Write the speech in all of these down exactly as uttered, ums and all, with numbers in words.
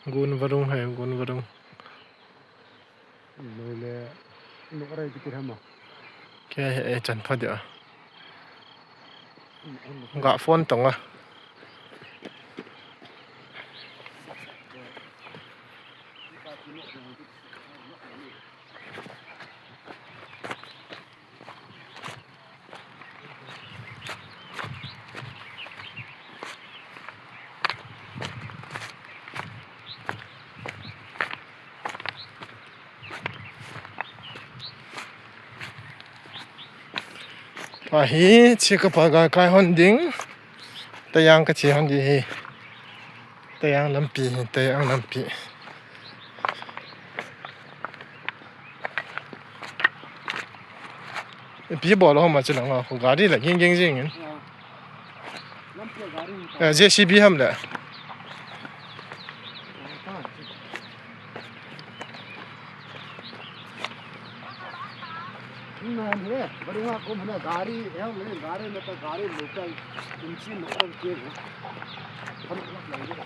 Gun varung hai, gun varung. Loi le, nok rai kiti hama. Kei he, eh, chan pha dia. Ga phone tong a. Ahi, chi ka pa ga kai hon ding. Tayang ka chi hon di hi. Tayang lampi hi, tayang lampi. Ipi bol ho ma chu lang ho, gari la ging ging jing in. Lampi gari ni ta. Eh, J C B ham le. Na he, bari nga ko mana gari, eh, gari na ta gari local, tum chin na ko ke. Ham na lang.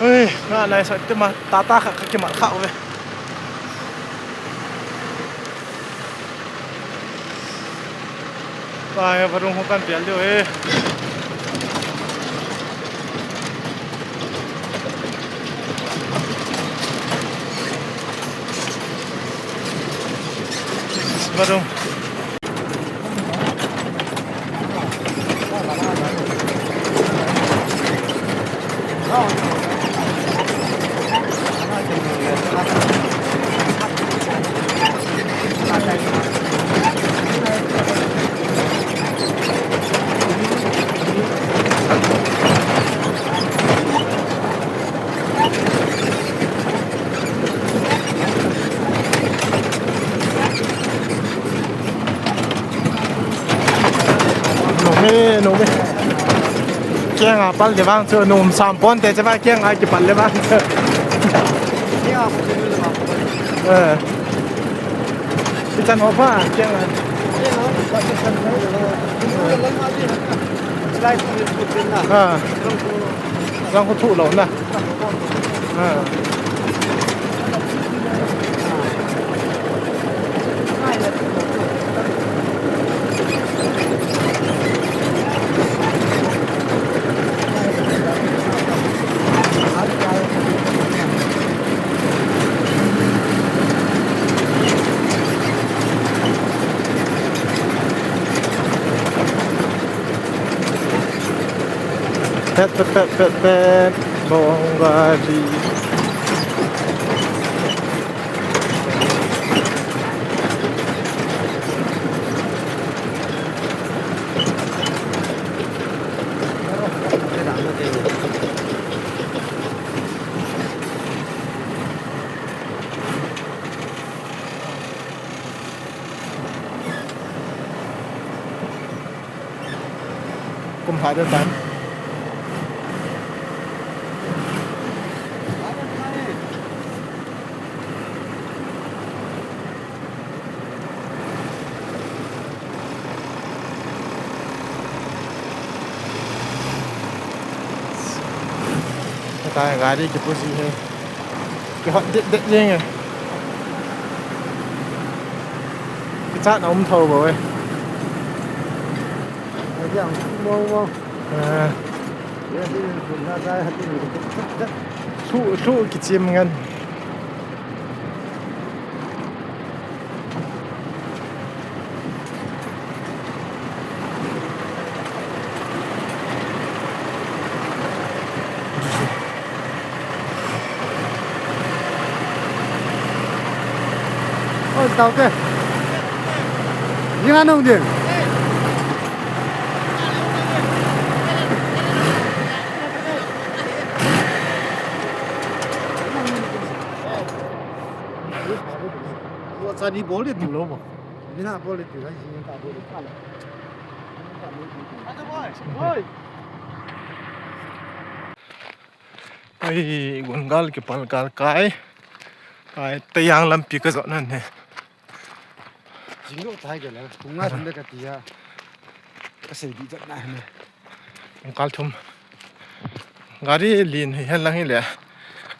Ui, nga nai sa tima tata kha, kha kimat kha uve. Pai, varung ho kan pial diu he. Varung. Nom e, nom e. Kiang a pal le vang chu nom sam pon te, che ba kiang a kipal le vang chu. Eh. Ichan ho pa, kiang a. Ah. Rang ko thu lo na. Ah. Pet, pet, pet, pet, pet. Bongari. Kum hai deuh tan. Hetai gari kipuji he. Kihot det det jeng e. Kichatna um tho bou e. Adi ang mo mo. Ah. Thu, thu kichim ngan. Oi, tau te. Jing anung ding. Wo cha ni bol le tu lo mo. Ni na bol le tu la, ni ta bol le ta la. Ai, gun gal kipal gal kai. Ai, Tayang lampi kajot nan he. Jing lo tai ke la, kum nga thum de kati a. Kasei di jat na he. Kum kal thum. Gari lin hi hen lang hi le.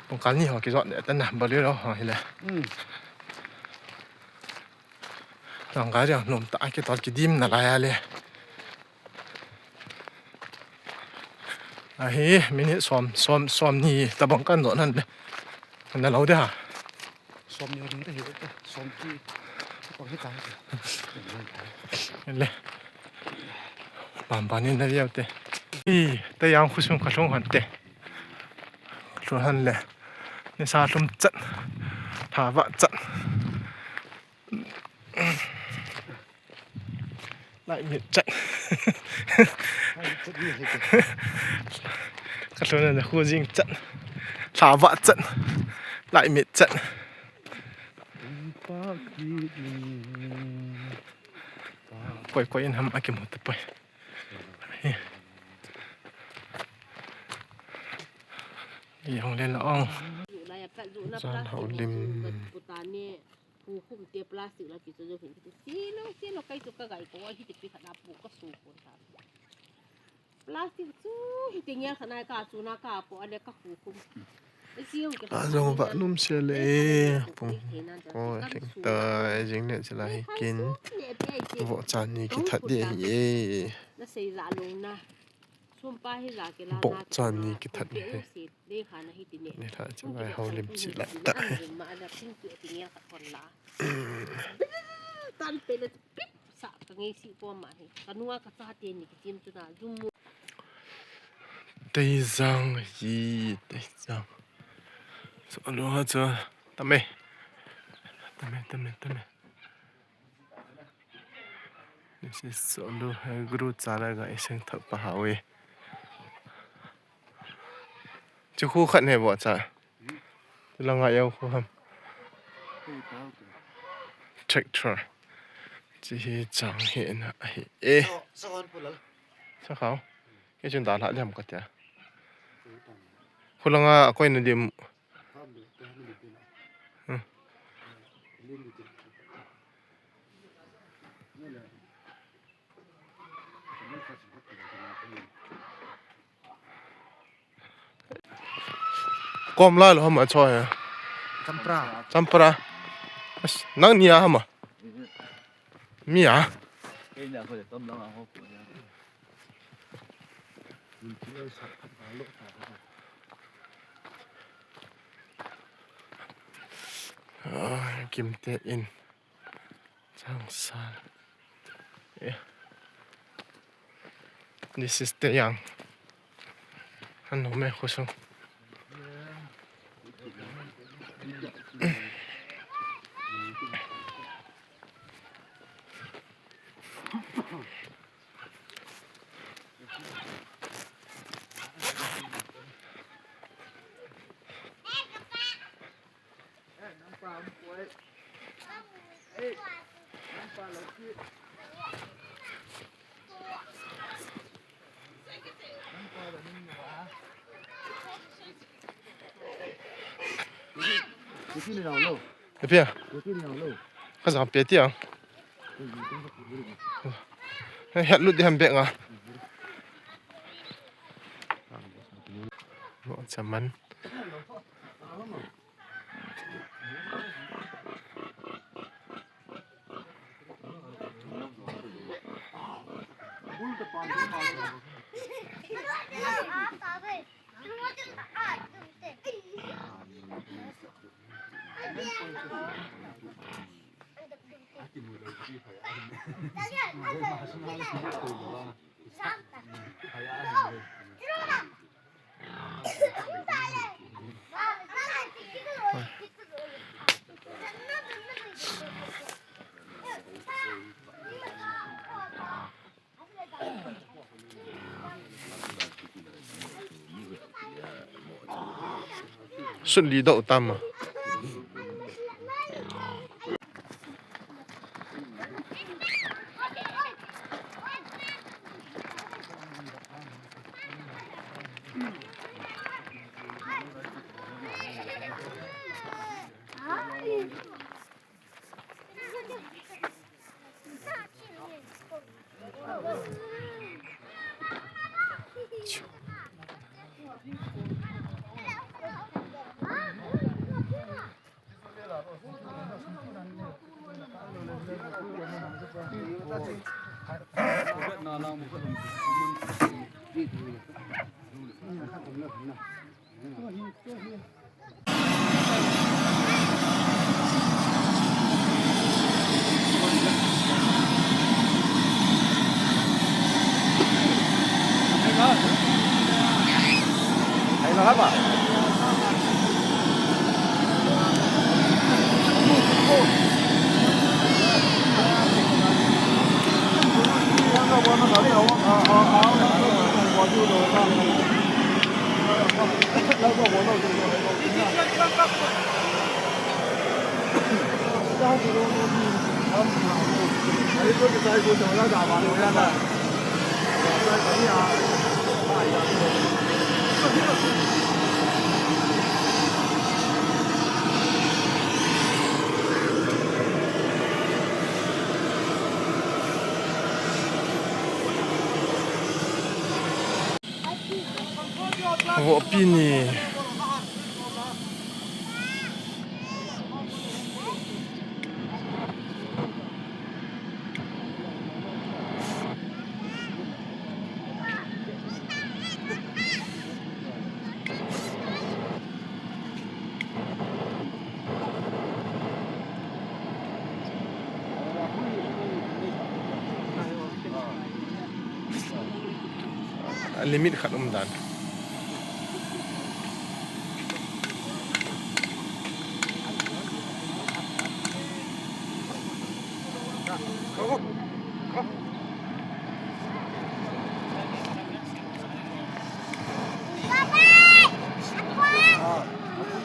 Kum kal ni ho kijot de tan na, Bolero ho hi le. Hmm. Tang gari ang nom ta, kitol kidim nalai a le. Ahi, minute som, som, som ni tabang kan jot nan le. Na lo de ha. Som ni ding ta hi ta, som ki. Ko hi ta. Le. Bam bam ni na viau te. I, Tayang khosung kalhung hon te. Kalhung hon le. Nisa lhum chat. Tha va chat. Lai mit chat. Kalhun na khu jing chat. Tha va chat. Lai mit chat. Koi koi in ham akimu tapoi. Yong le la ong. Jan haulim. Pu khum te plastic la kichu jo hin kiti. Silo, silo, kai chu ka gai ko, hiti pi khat na pu ka su ko ta. Plastic chu hiti ngel khat na ka chu na ka po ale ka khu khum. Ka jong va num se le, pung ko leng ta, jing le chila hi kin. Vo chan ni kithat de hi e. Na sei la lo na. Sum pa hi la ke la. Vo chan ni kithat de hi. Ni kha na hiti ne. Ni tha chu vai haulim si la ta. Tan pe le pip sa ka ngai si ko ma hi. Ka nua ka cha te ni kitim chu na zum mu. Teijang hi, Teijang. So lo ha cha tame. Tame, tame, tame. This is Solu, eh, guru chala ga iseng thak pa hawe. Chu khu khat ne bo cha. Chu langa yau khu ham. Tractor. Chi hi chang hi na hi. Eh. Sa khau. Ke chun da la jam ka tia. Khu langa koi na dim. Hmm. Kom la lo hama cho ya. Champra. Champra. As, nang ni a hama. Mi a. Ah, Kimte in. Changsar. Yeah. This is Tayang. Ano me khosung. Ipi a? Ka jam pe ti a. He, het lut di ham bek nga. Mo chaman. Sut li dou tam a. Vohpi ni. Limit khat um dan.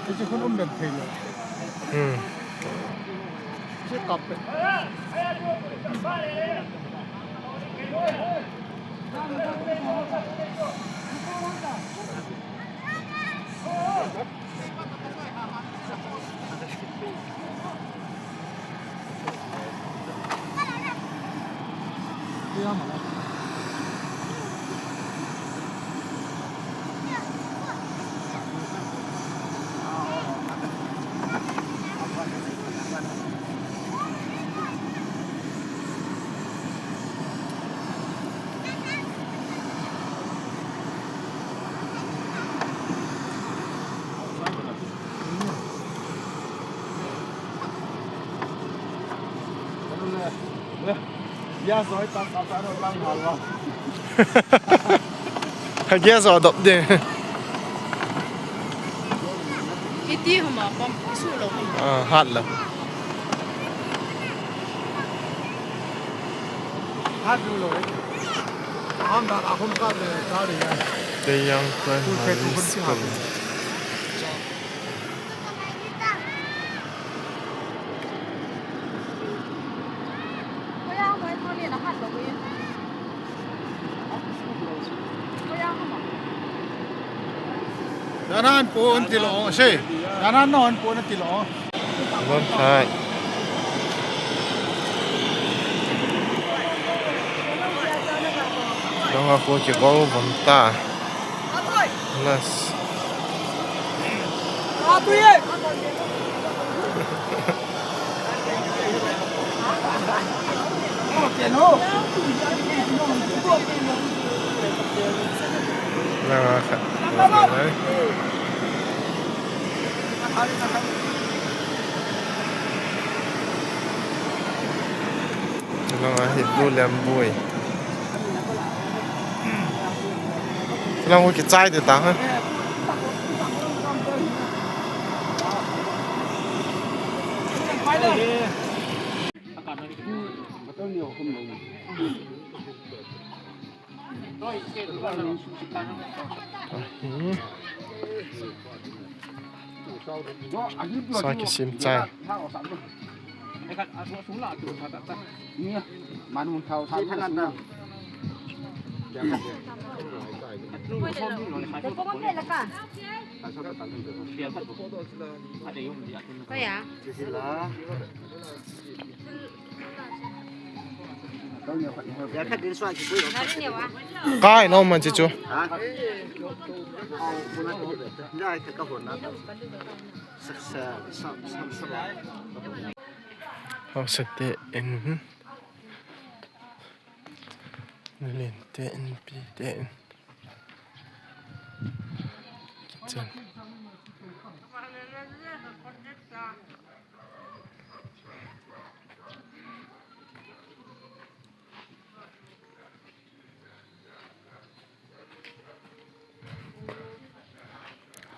Hiche khun um den thei lo. Hmm. Hiche kap pe. Ka gas a dop de. Iti huma pam su lo huma. Ah, hat lo. Hat lo. Ham da ka hum ka le ka le ya. Teyang Primary School. Danan pon ti lo, se. Danan non pon ti lo. Bon thai. Dong a ko ki go bon ta. Nas. Lang a khat. Lang a hi du lem bui. Lang a kichai de ta ha. Sa kisim chai. Kai no man chi chu. Hausa te in. Nalin te in, pi te in. Kitchen.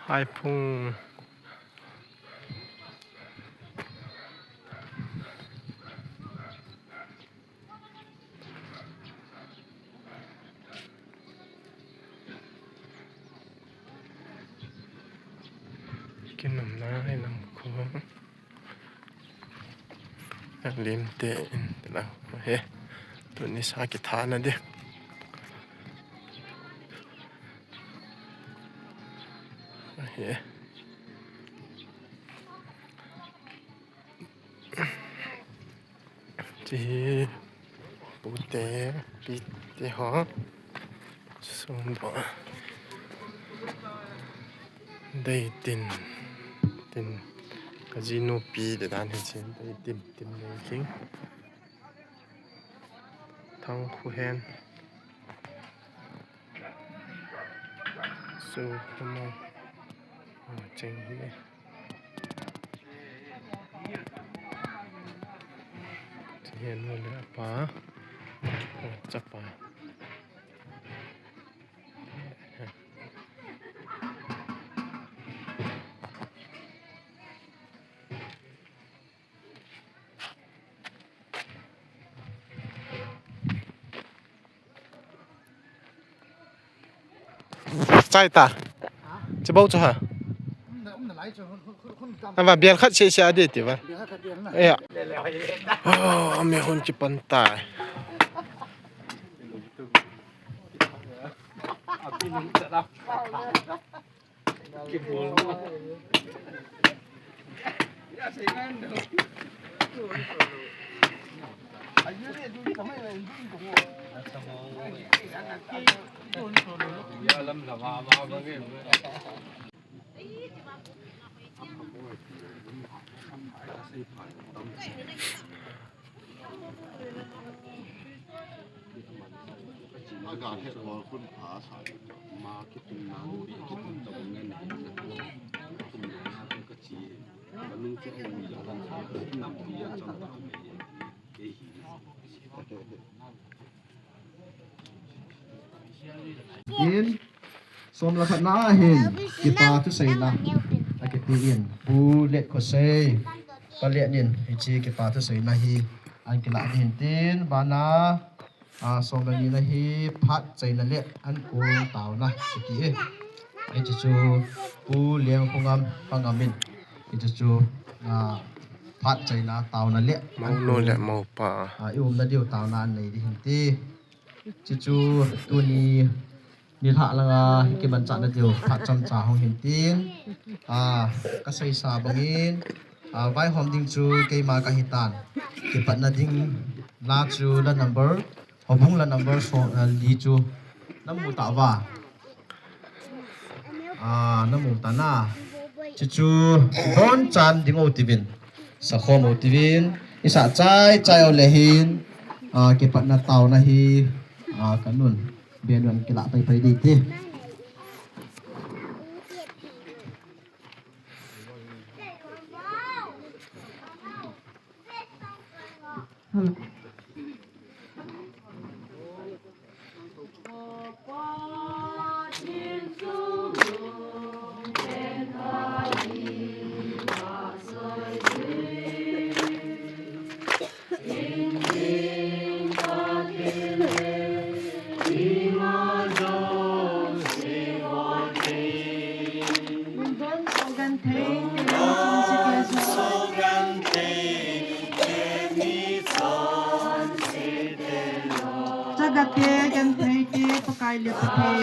Haiphung. Kinam na hai lang ko. Lim te in te lang ko he. Tuni sa kithana de. He. Ti hi pute, pite ho. Sum bo. Dei tin. Tin. Ka jinu pi de dan hi chin. Dei tin, tin dei king. Thang khu hen. Su khu mo. Cheng hi. Hian nu le apa, chapa. Chai ta. Chibau chu ha. Ava bial khat se se ade ti va. Ya. Oh, me hun ki pan ta. In, som le khat na hin, kipa thuseina. Akiti in, Pu Letkhosei, Pa Let in, hiche kipa thuseina hi, ahin kilah ding hin tin, bana, a, som le ni na hi, phat chaina le, ankong taona, kiti e. Hiche chu, Pu Lengkhongam, Pa Ngam in, hiche chu, a, phat chaina taona le, Monu le Mopa. A, i umna diu taona anei ding hin ti. Chuchu tuni nilhah langa kimanchahna diu phat chomcha hung hin tin, a, kaseisa bangin, a, vaihom ding chu keima kahitan. Kipatna ding la chu la number, houbung la number so, a, li chu namu tauva. A, namu tana. Chuchu bonchan ding u tivin. Sakhom u tivin. Isah chai chai u le hin. A, kipatna taona hi. A, kanun. Be nun kilah pai pai ding ti. Chagate genthei te Pakai le Pathen.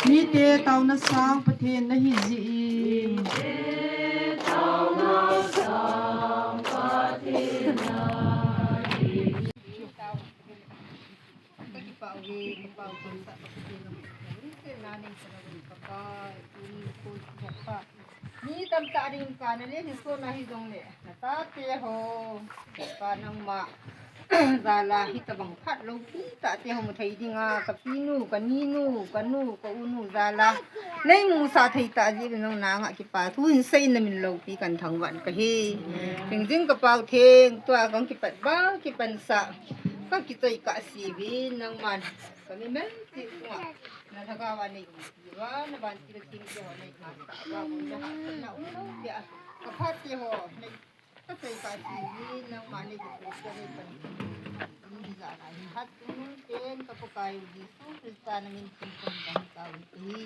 Mite taona sang Pathen nahi jeh in. Ni tamtah ding pa na le ni so na hi jong le. Na tate ho. Pa nangma. Jal a hitabang phat loupi tah te ho mu thei dinga, ka pinu, ka ninu, ka nu, ka unu jal a. Nei musa thei tah jeh in nang nanga kipa thu hin sei na min loupi kan thangvah ka hi. Thingjing ka Pau Theng, tua kang kipat ba, kipan sa. Ka kichoi ka si vin nangman. Ka mi mel ti sunga. Na thaka va nei um ti va, na ban ti ba thim ti ho nei ka sa va, um na ha, na um loupi a. Ka phat ti ho, nei Ka sei ka ti hi, nangma nei ka pu ka nei pan. Ni hi ja na hi hat tung ten ka Pakai u Jesu Christa na min kin kin ban ka u ti.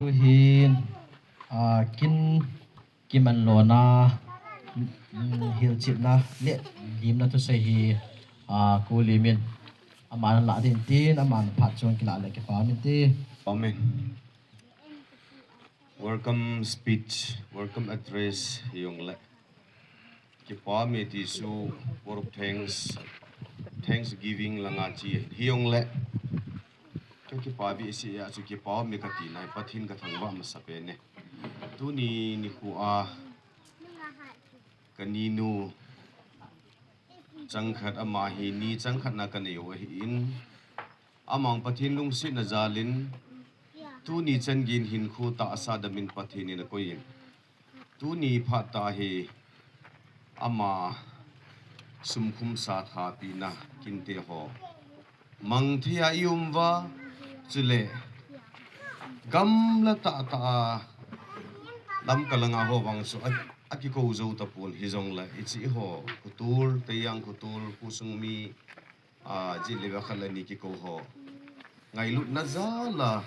Tuhin, a, kin kiman lona, mm, hilchetna le limna thusei hi, a, Kou Limin. Aman la din tin, aman phat chung kila le kipa min ti. Amen. Welcome speech, welcome address hi jong le. Kipa mi ti chu word of thanks, thanksgiving langa chi hi jong le. Ka kipa behseh a chu kipa mi ka ti nai, Pathen ka thangvah masa pen e. Tuni nikho a ka ninu changkhat ama hi ni changkhat na ka nei u ahin. Amang Pathen lungsetna jal in, tuni chan geiyin hinkho tahsa dam in Pathen in a koi in. Tuni phat tah hi, ama sum khum sa tha pina kinte ho. Mang thei a i um uva, chule gamla tah tah a Lamka langa ho vang chu a, a kikou jou tapon hi jong le, i chi ho, Khutul, Teiyang Khutul, khosung mi, a, jit le va khat le ni kikou ho. Ngailutna jal a,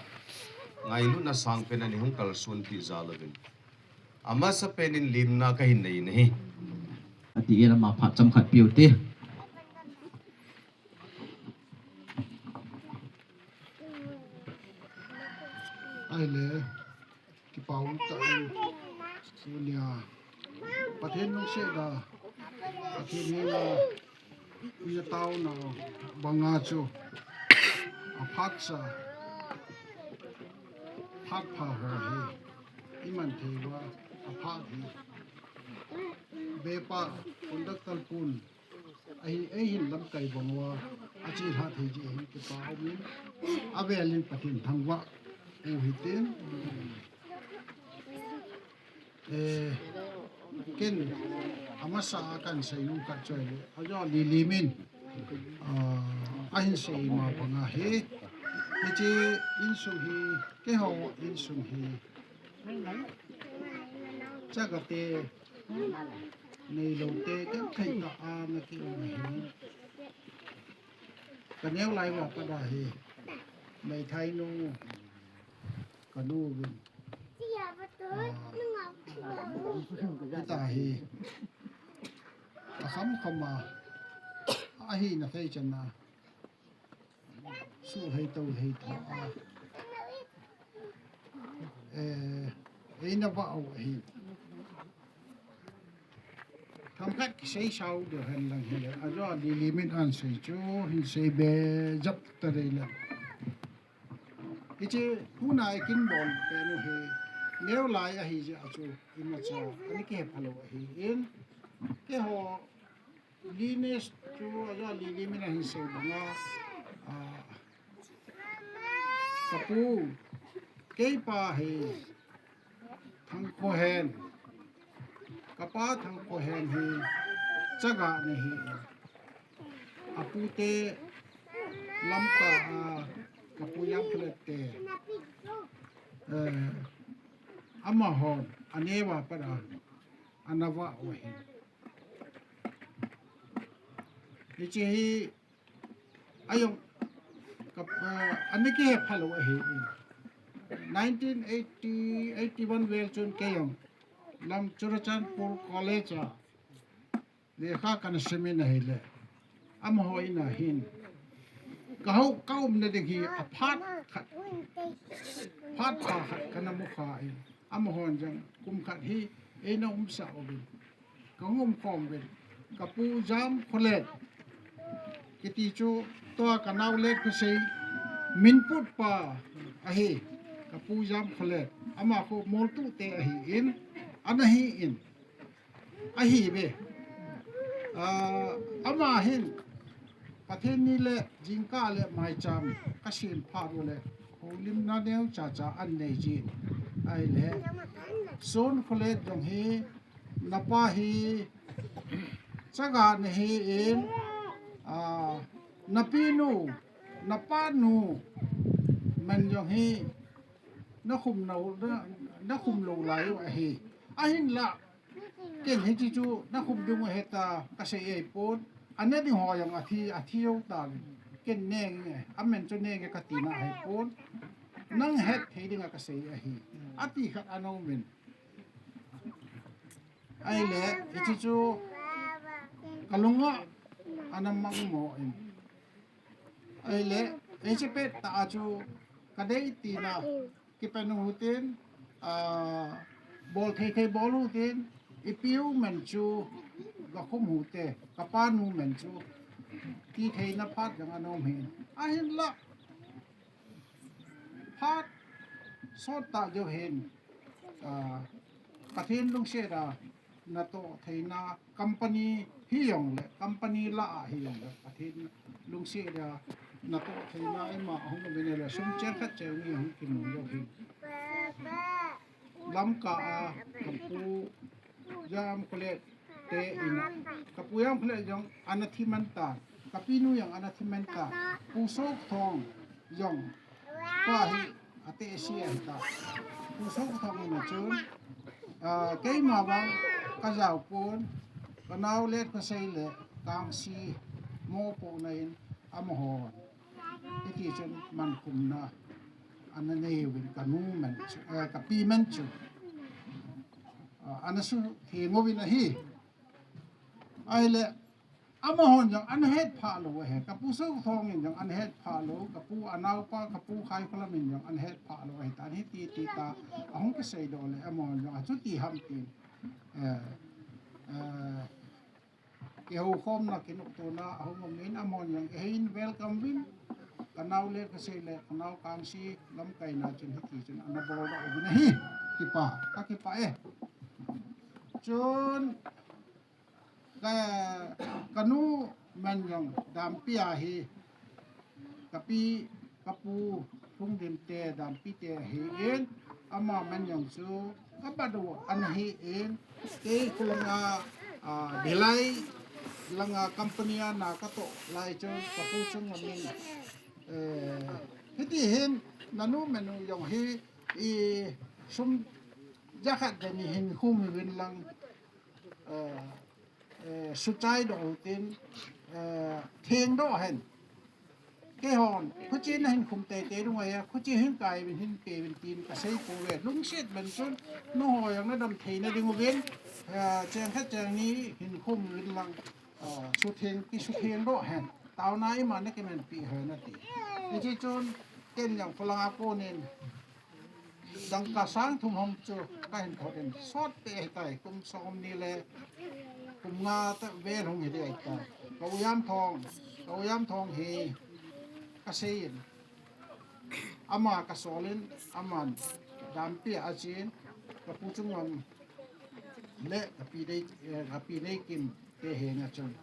ngailutna sang pen a nei hung kalson pi jal uvin. Amasa pen in limna ka hin nei na hi. Ati in ama phat chomkhat piu te. Ahile, kipa um tah in, tunia, Pathen lungset a, Pathen henga, i na taona banga chu, aphat sa, phat pha ho hi, i man thei uva, aphat hi. Bepa, conductor pun, Ahi, eihin lamkai bang uva, achi lha thei jeh hin kipa um in, avel in Pathen thangvah u hitin. Eh, ken, amasa a kan sei nom khat chu ahile, ajo Lily min, ah, ahin sei ma banga hi, hiche insung hi, keiho insung hi, chaga te, Neilou te, genthei tah a na ki um ahi. Ka neo lai uva pat a hi. Meithai nu, ka nu uvin. Ah, hita hi. A kham kham a. Ahi na thei chan a. Suh hei to hei tho a. Eh, eina vah u ahi. Themkhat kisei sau deu hen lang hile. Ajo Lily min ahin sei chu, hin sei be jep ta dei le. Hiche, tuna i kin bol pen u hi. Neo lai ahi jeh a chu, imacha, ani kihe phalou ahi in. Keiho, Lineage chu ajo Lily min ahin sei banga, ah, ka pu, keipa hi Thangkhohen, ka pa Thangkhohen hi chaga ni hi, a pu te Lamka a, ka pu Jamkholet te, eh, amahon, aneo a pat a, ana vah u ahi. Hiche hi, ajong, ka, eh, ani kihe phalou ahi in. Nineteen eighty, eighty-one vel chun kei jong, lam Churachandpur College a, lekha kana sim in ahile. Amaho in ahin. Ka hou, ka umna ding hi aphat khat. Phat pha khat kana mu kha in. Amahon jong kum khat hi eina umsah uvin. Ka hung um khom uvin. Ka pu Jamkholet. Kiti chu tua ka nao let ka sei. Minput pa ahi, ka pu Jamkholet, ama khu Moltute ahi in, ana hi in, ahi ve. Ah, ama hin, Pathen ni le, jingkah le, maicham, ka sem phat u le, houlimna neocha cha an nei jin. Ahile, Sonkholet jong hi, na pa hi, chaga na hi in, ah, na pinu, na panu, man jong hi, na khum lou, na, na khum lou lai u ahi. Ahinla, ken hiche chu, na khum ding u ahi ta, ka sei ahi pon. Ana ding ho jong athi, athi jou ta. Ken nenge, amen chu nenge ka tina ahi pon. Nang het thei dinga ka sei ahi. Ati khat ana um in. Ahile, hiche chu ka lunga ana mangmo in. Ahile, hiche pet tah a chu ka dei tina kipe u hitin, ah, bol thei thei bol u hitin, i piu man chu ka khum u hite, ka panu man chu ti theina phat jong ana um hin. Ahinla, phat sot tah jou hin, ah, Pathen lungset a natoh theina company hi jong le, company lah a hi jong le, Pathen lungset a natoh theina ima ahung um in le, sum cheng khat cheng ni ahung kimu jou hin. Lamka a, ka pu Jamkholet te in a, ka pu Jamkholet jong ana thi man ta, ka pinu jong ana thi man ta, Pu Sokthong jong pa hi ateh si ahi ta. Pu Sokthong in a chun, ah, keima vang ka jao pon, ka nao le ka sei le, Kangsi mopohna in amaho. Hiti chun mankhumna ana nei uvin ka nu man chu, eh, ka pi man chu. Ah, ana sutheng uvin ahi. Ahile, amahon jong ana het phah lou ahi. Ka pu Sokthong in jong ana het phah lou, ka pu anaopa, ka pu Khaikholam in jong ana het phah lou ahi. Tan hiti ti ta, ahung kisei doh le, amahon jong achuti ham tin. Eh, eh, Kihoukhomna, kinoptona ahung um in, amahon jong eihin welcome uvin, ka nao le ka sei le, ka nao Kangsi lamkaina chun hiti chun ana bol doh uvin ahi. Kipa, ka kipah e. Chun, ka, ka nu man jong Dampi ahi. Ka pi, ka pu, Lhungdim te, Dampi te ahi in, ama man jong chu, ka bat u ana hi in, kei khu langa, ah, Bhilai langa company a na ka toh lai chun, ka pu chung a min, eh, hiti hin, na nu man u jong hi, i sum jakhat jani hin khum uvin lang, eh, eh, suchai doh u tin, eh, theng doh hen. Keihon, khuche na hin khum teitei dunga, khuche hin kai uvin hin pe uvin tin ka sei pouve. Lungset man chun, nu ho jong na dam theina ding uvin, eh, cheng khat cheng ni hin khum uvin lang, eh, sutheng, kisutheng doh hen. Taona ima na kimanpi hen ati. Hiche chun, ken jong khu langa konin, dangka sang thum hom chu ka hin thot in, sot te ahitai, kum som ni le kum nga ta vel hung hi ding ahitai. Ka u Jamthong, ka u Jamthong hi ka sei in, ama ka sol in, aman Dampi a ache in, ka pu Chungngam le ka pi Dei, eh, ka pi Deikim te henga chun,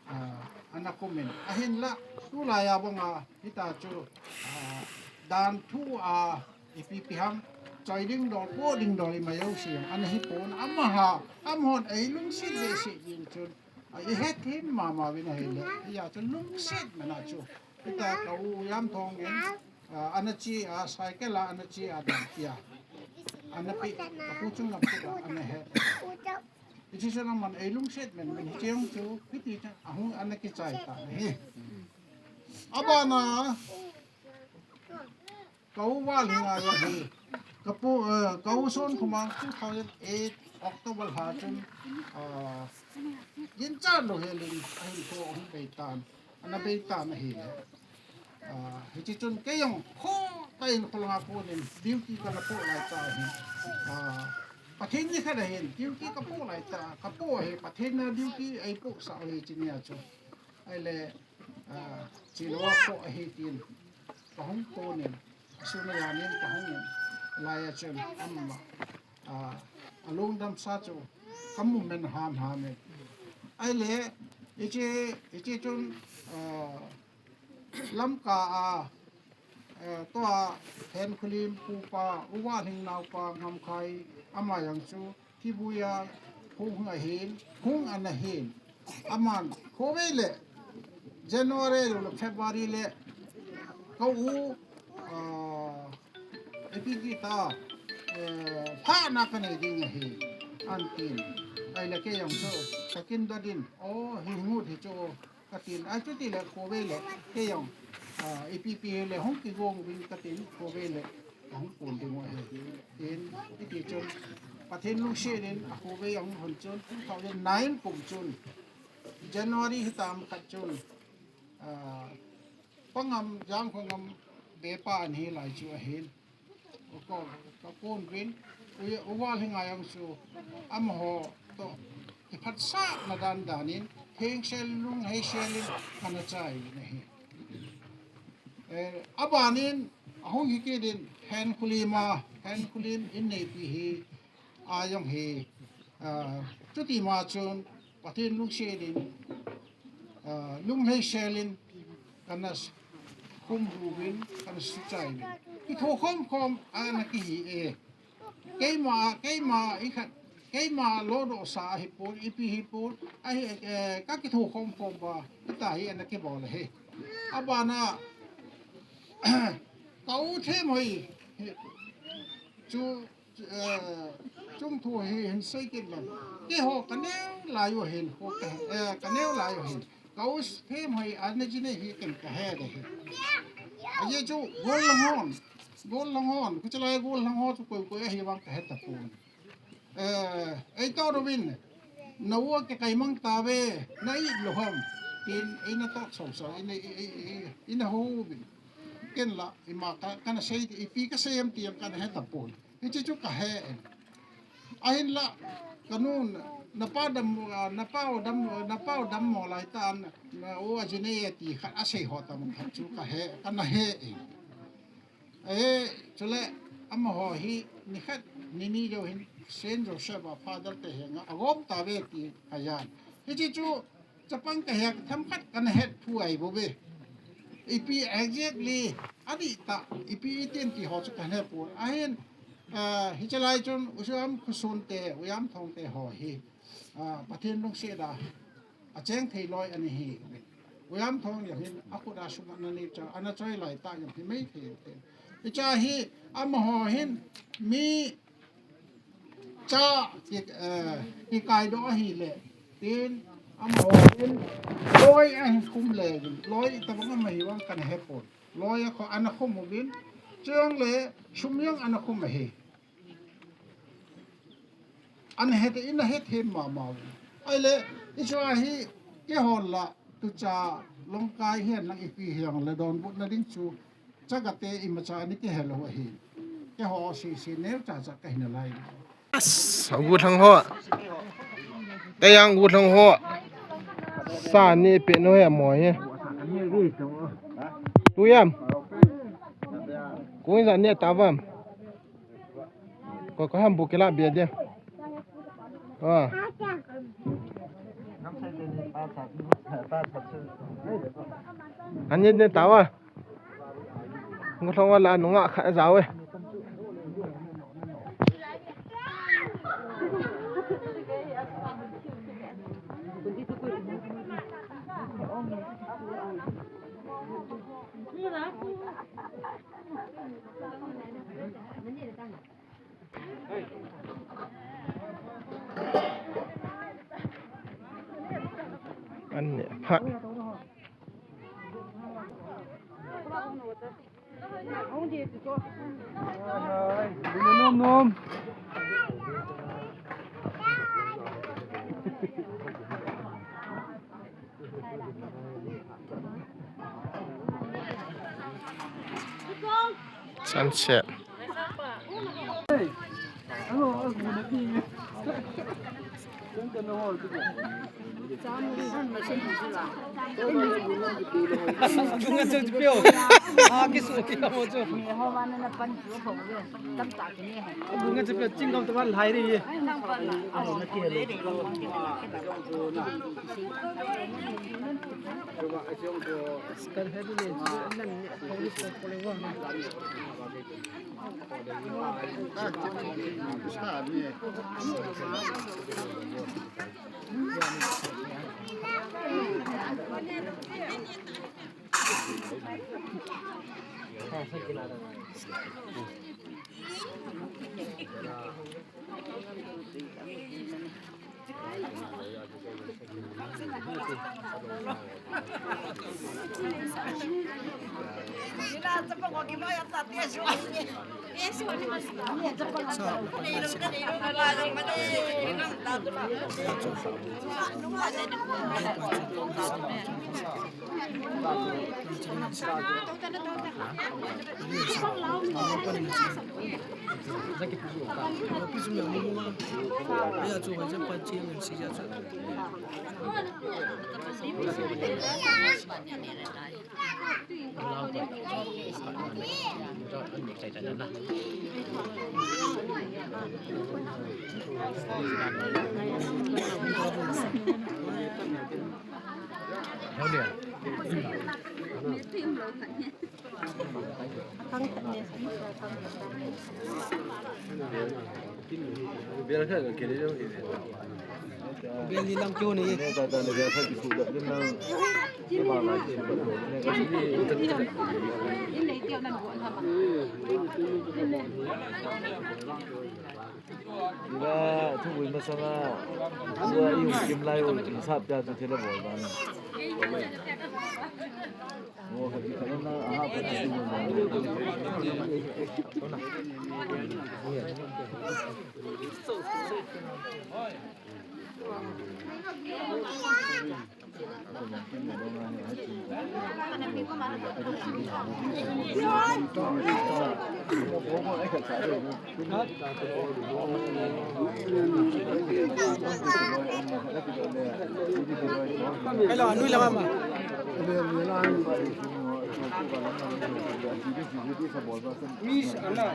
ah, ana khum in. Ahinla, tulai a banga, hita chu, ah, dan thu a, ipi ipi ham, choi ding dol, po ding dol ima jouse, ana hi pon, amaha, amahon eilungset behseh jing chun, ah, i hethem mama uvin ahile, hia chu lungset man a chu. Hita ka u Jamthong in, ah, ana che a, cycle a, ana che a, Dampi a. Ana pe, ka pu Chungngam kut a, ana he. Hiche chun aman eilungset man, man hiche jong chu, hiti chun, ahung ana kichai ta ahi. Abana, ka u Valhinga jong hi, ka pu, eh, ka u Sonkhomang two thousand eight October lha chun, ah, ginchat lou helin, ahin kho ahung bei tan. Ana bei tan ahile. Ah, hiche chun kei jong kho tah in khu langa konin duty kana poh lai tah ahi. Ah, Pathen ni khat ahin duty ka poh lai tah, ka poh ahi, Pathen in duty eipoh sah u ahi hiche nia chu. Ahile, ah, chelou a poh ahi tin. kahung tonin, asuna janin kahungin, laiya chun ama, a, alungdam sa chu kamu men hamham e. Ahile, hiche, hiche chun, a, Lamka a, eh, tua Henkholim pupa, U Vanghing naopa Ngamkhai, ama jong chu, Kibuya hung ahin, hung ana hin. Aman, khovei le, January le February le, ka u, ah, ipi ti ta, eh, pha na kanei ding ahi, antin. Ahile kei jong chu, kakin dodin, o, hi ngut hi chu, katin, a chuti le khovei le, kei jong, ah, ipi pi le hung kigong uvin katin, khovei le, ahung kon ding u ahi. Tin, iti chun, Pathen lungset in, akhovei ahung hon chun, two thousand nine kum chun, January hitam khat chun, ah, Pangam, Jangkhongam, bepa an hi lai chu ahin. Ka, ka kon uvin, u, U Vanghing a jong chu, amaho toh, kiphatsahna dan danin, thengsel lunghei sel in, kana chai uvin ahi. Eh, abanin, ahung hi kit in, Henkholim a, Henkholim in neipi hi, a jong hi, ah, chuti ma chun, Pathen lungset in, ah, lunghei sel in, kana s-, khum uvin, kana suchai uvin. Kitho khom khom, ana kihi e. Keima, keima, i khat, keima lodoh sa ahipon, ipi hipon, ahi, eh, ka kitho khom khom ba, ita hi ana kibol ahi. Abana, ka u Themhoi, chu, eh, chung thu hi hin sei kit leng. Keiho ka neo lai u hin, ho ka, eh, ka neo lai u hin. Ka u Themhoi ana ji nei hi ken ka he de hi. Ahi chu, Gollhang hon, Gollhang hon, kichalai Gollhang ho chu koi koi ahi vang ka he tapon. Eh, ei to ro vin, na u a kikai mang tave, na it lou ham, tin, eina to so so, eina, ei, ei, ei, eina ho vin. Ken la, ima ka, kana sei, ipi ka sei em ti jong kana he tapon. Hiche chu ka he e. Ahinla, ka nun, na pa dam, na pa u dam, na pa u dam mo lai tan, na u a ji nei e ti khat asei ho tam khat chu ka he, kana he e. E, chule, amaho hi, nikhat, nini jou hin, Saint Joseph a Father te henga, agom tave ti, ajan. Hiche chu, chapang ka hek themkhat kana het thu ahi bouve. Ipi exactly, adih tah, ipi itin ti ho chu kana hepon. Ahin, ah, hichelai chun, U Siam Khosun te, U Yam Thong te ho hi, ah, Pathen lungset a, acheng thei loi ana hi. U Yam Thong jong hin, akhut a sum ana nei cha, ana choi lai tah jong hi maithei te. Hicha hi, amaho hin, mi, cha, ki, eh, kikaidoh ahile, tin, amaho, tin, loi ahin khum le, loi tabang ama hi vang kana hepon. Loi a kho ana khum uvin, chule, sum jong ana khum ahi. Ana het, ina het hem mama uvin. Ahile, hichu ahi, keiho la, tucha, Longkai hihen lang ipi hihen le donbutna ding chu, Chaga te imacha ana kihe lou ahi. Keiho sese neocha cha kahi nalai. As, Gollhang ho. Tayang Gollhang ho. Sa ni pe no he mo he. Tu yam. Kung sa ni tavam. Ko ko ham bukila bia dia. Ah. Ani ne tawa. Ngo thong wala nunga kha jawe. An ne pha. Nom, nom. Sunset. Bunga chu pio. A kisu ki mo chu. Bunga chu pio chingam to ban lai ri. Kar he du le nan ne ko ni ko ko le wa. Ila, thu bui masanga, tua i hung kim lai u, sap pia chu thila bol ba na. Mo kha ki kana na, aha, pa chu mo. Hello, anui lama ma. Miss Anna.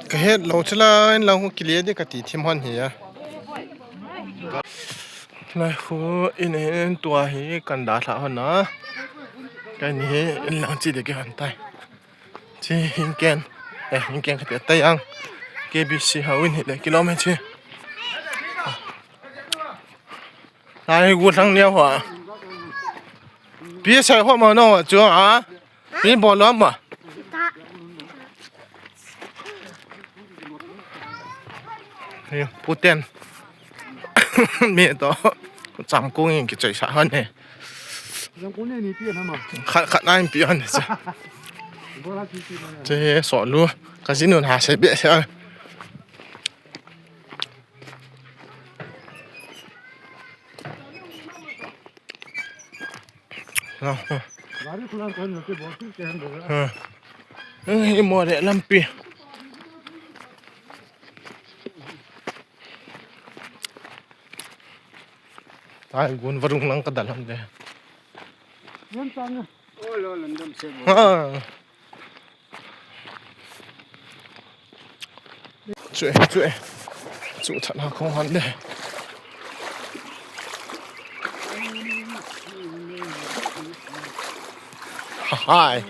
Ka het lou chu la, in lang hu kile di kati thim hon hi a. Lai hu in, in tua hi kan da thla hon a. Kan hi in lang chi de ki hon tai. Chi hin ken. Eh, hin ken kati tai ang. K B C hau in hi le kilometer chi. Ai, gu thang neo hua. Pi sai hua ma no chu a. Pi bol lo ma. Ni, puten. Mi to. Cham kung in ki choi sa han he. Khat, khat nai pi han he. Che so lu. Ka jin nun ha se be se. Imo le lampi. Tai gun varung lang ka dal ham de. Ha. Chu e, chu e. Chu that ha khong han de. Ha, hai.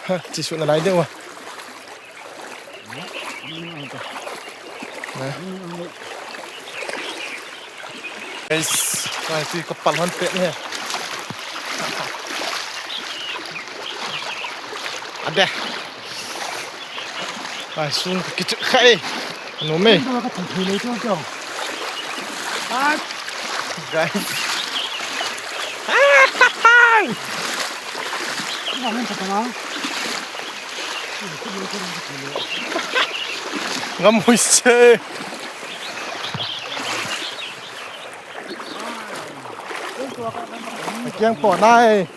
Ha, chi su na lai de wa. Guys, guys, tui ka pal hon pet ni. Ade. Guys, sun ka kichu khai. Anu me. Guys. Ngam hui se. Kiang po nai.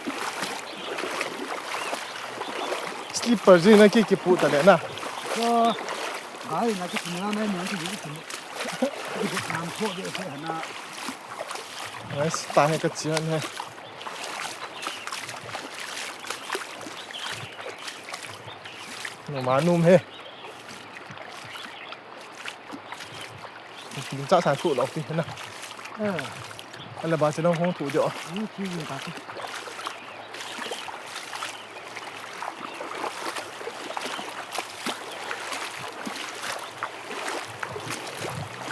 Slipper jing na ki kipu ta le na. Ko, gai na ki tina na ni ki ki. Nam ko de se na. Guys, ta he ka chian he. Numa num he. Ding cha san thu lok ti na. Eh. Ala ba se long hong thu jo. Ni ki ni ka ti.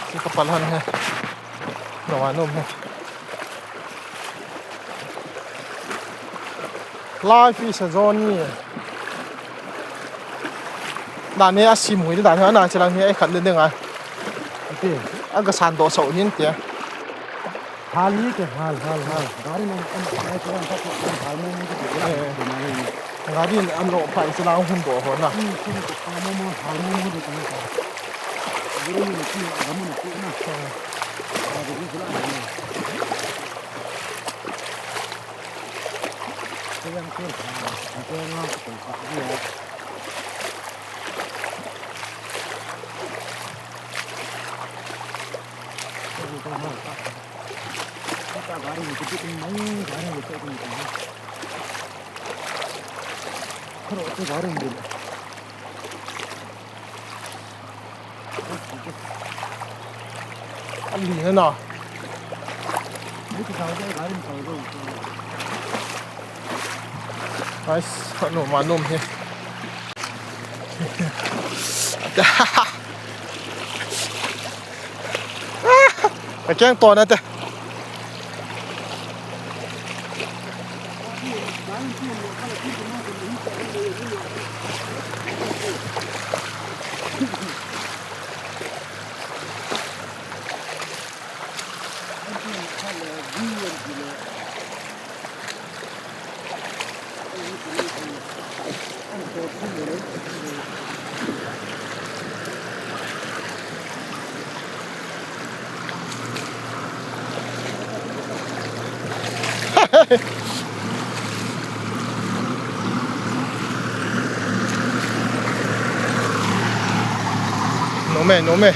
Chu ka pal han he. Numa num he. Life is a journey. Dan hi a sim hui dan hi ana chilang hi ai khat le ding a. Ati. A ga san do so hin tia. Hal ni ke hal, hal, hal. Gari na an ai ko an ta ko hal mo mo ko. Eh. Gari an lo phai chilang hun do ho na. Hmm, ko ko hal mo mo ko. Gari ni ki, gari ni ki na. Eh. Gari ni ki la. Ali he na. Guys, anu ma num he. Ka keng to na te. Nom e, nom e.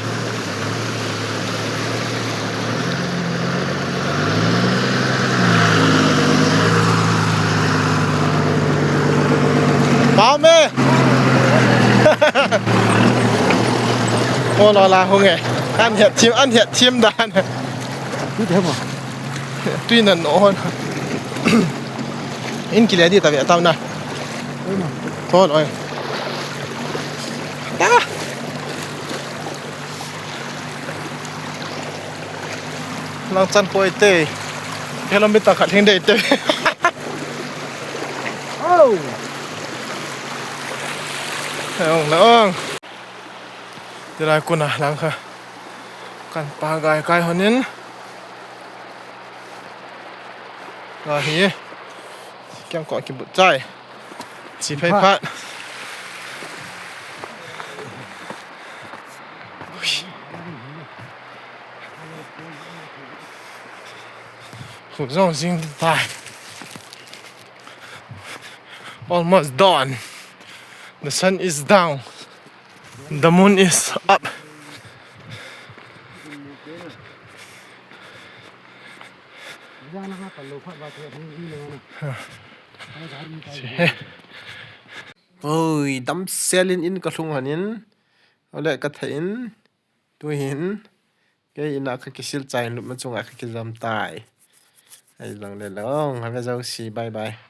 Pau me. O lo la hung e. An het thim, an het thim dan. Tui nan no hon. In kile di ta ve tau na. Thol oi. Ta. Lang chan poi te. Hello, mi ta khat hing dei te. Oh. Ong, ong. Tilai kuna lang kha. Kan pa gai kai honin. Ga hi. Kiang ko kibut chai. Chi phei phat. Khu jong jing tai. Almost done. The sun is down. The moon is up. Oi, damsel in in ka lhung hon in, ole ka thei in, tu hin, kei in a ka kisil chai in lupna chunga ka kijam tai. Ai jong le long, have a jousy, bye bye.